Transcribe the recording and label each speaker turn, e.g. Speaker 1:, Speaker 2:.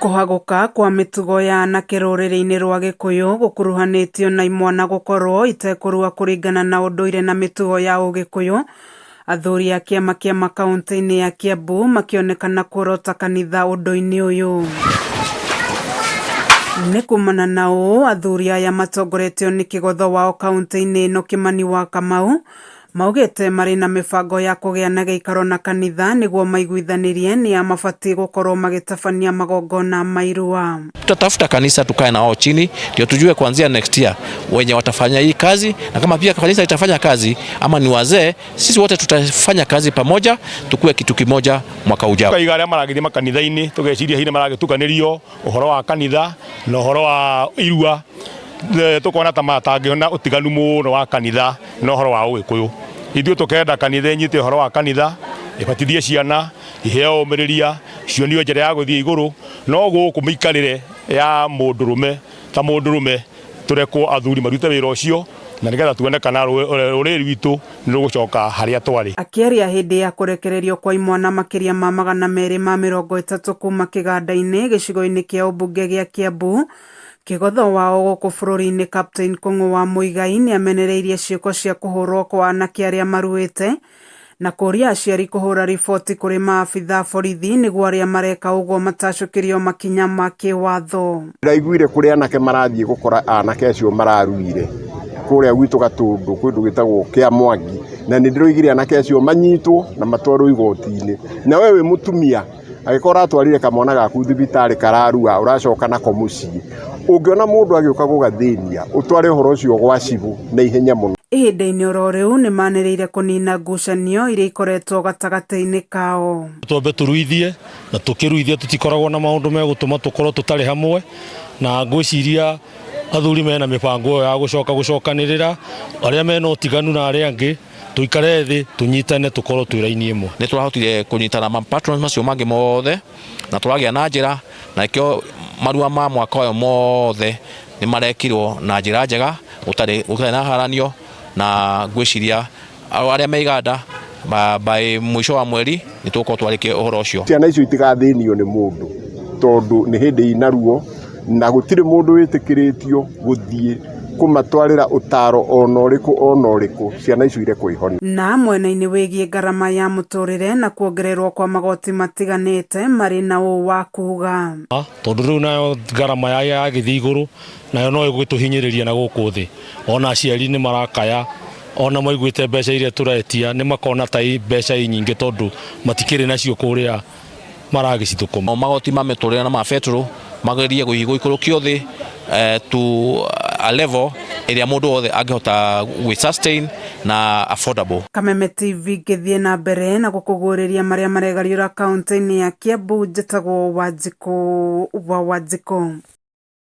Speaker 1: Kũhagũka kwa mĩtugo ya anake rũrĩrĩ-inĩ rwa Gĩkũyũ gũkuruhanĩtio na imwana gũkorwo itekũrua kũringana na ũndũire na mĩtugo ya Ũgĩkũyũ. Athuri a kĩama kĩa makaũntĩ-inĩ ya Kiambu makĩonekana kuorota kanitha ũndũ-inĩ ũyũ. Nĩ kumana na ũũ athuri aya matongoretio nĩ kĩgotho wao kaũntĩ-inĩ ĩno Kĩmani wa Kamau maugĩte marĩ na mĩbango ya kũgĩa na gĩikaro na kanitha nĩguo maiguithanĩrie nĩa mabatiĩ gũkorwo magĩtabania magongona ma irua.
Speaker 2: Tutatafuta kanisa tukae na wao chini ndio tujue kuanzia next year wenye watafanya hii kazi, na kama pia kanisa itafanya kazi ama ni wazee, sisi wote tutafanya kazi pamoja, tukue kitu kimoja mwaka ujao.
Speaker 3: Tukaiga arĩa maragĩthiĩ makanitha-inĩ tũgeciria hihi nĩ maragĩtukanĩrio ũhoro wa kanitha na ũhoro wa irua, tũkona ta matangĩona ũtiganu mũno wa kanitha na ũhoro wa ũgĩkũyũ. Ithuĩ tũkenda kanitha ĩnyite ũhoro wa kanitha, ĩbatithie ciana, iheo ũmĩrĩria, cionio njĩra ya gũthiĩ igũrũ, no gũkũ mĩikarĩre ya mũndũrũme ta mũndũrũme tũrekwo athuri marute wĩra ũcio na nĩgetha tuone kana rũrĩrĩ rwitũ nĩ rũgũcoka harĩa twarĩ.
Speaker 1: Akĩaria hĩndĩ ya kũrekererio kwa imwana makĩria ma 230 kuma kĩganda-inĩ gĩcigo-inĩ kĩa ũmbunge gĩa Kiambu, kĩgotho wao gũkũ bũrũri-inĩ Captain Kũng'ũ wa Mũigai nĩamenereirie ciĩko cia kũhũrwo kwa anake arĩa maruĩte na kũria aciari kũhũra riboti kũrĩ maabitha borithi nĩguo arĩa mareka ũguo matacũkĩrio makinya ma kĩwatho.
Speaker 4: Ndĩraiguire kũrĩ anake marathiĩ gũkora anake acio mararuire kũrĩa gwitũ Gatũndũ kũndũ gwĩtagwo kĩa Mwangi, na nĩ ndĩroigire anake acio manyitwo na matwarwo igoti-inĩ. Na we wĩ mũtumia angĩkorwo ũratwarire kamwana gaku thibitarĩ kararua ũracoka nako mũciĩ, ũngĩona mũndũ agĩũka gũgathĩnia ũtware ũhoro ũcio gwa cibũ na ihenya mũno.
Speaker 1: Ihinda-inĩ oro rĩu nĩmanĩrĩire kũnina ngucanio iria ikoretwo gatagatĩ-inĩ kao.
Speaker 5: Twambe tũruithie na tũkĩruithia tũtikoragwo na maũndũ megũtũma tũkorwo tũtarĩ hamwe, na ngwĩciria athuri mena mĩbango ĩyo ya gũcoka gũcokanĩrĩra arĩa mena ũtiganu na arĩa angĩ, tũikare thĩ tũnyitane tũkorwo twĩ raini ĩmwe.
Speaker 2: Nĩ tũrahotire kũnyitana ma patrons macio mangĩ mothe na tũragĩa na njĩra, na nĩkĩo marua ma mwaka ũyũ mothe nĩ marekirwo na njĩra njega gũtarĩ na haranio, na ngwĩciria arĩa me iganda by mũico wa mweri nĩ tũgũkorwo twarĩkia ũhoro ũcio.
Speaker 4: Ciana icio itigathĩnio nĩ mũndũ tondũ nĩ hĩndĩ ina ruo na gũtirĩ mũndũ wĩtĩkĩrĩtio gũthiĩ kũmatwarĩra ũtaro ona ũrĩkũ ona ũrĩkũ, ciana icio irekwo ihone.
Speaker 1: Na mwena-inĩ wĩgiĩ ngarama ya mũtũrĩre na kuongererwo kwa magoti matiganĩte marĩ na ũũ wa kuga.
Speaker 5: Tondũ rĩu nayo ngarama ya yagĩthiĩ igũrũ nayo no ĩgũgĩtũhinyĩrĩria na gũkũ thĩ, ona aciari nĩ marakaya ona maiguĩte mbeca iria tũretia nĩ makona ta mbeca i nyingĩ tondũ matikĩrĩ nacio kũrĩa maragĩcithũkũma.
Speaker 2: Magoti ma mĩtũrĩre na ma betũrũ magerie gũikũrũkio thĩ to a level ĩrĩa mũndũ wothe angĩhota gwĩ sustain na affordable.
Speaker 1: Kameme TV ngĩthiĩ na mbere na gũkũguũrĩria marĩa maregariũra kaũntĩ-inĩ ya Kiambu, njĩtagwo Wanjikũ wa Wanjikũ.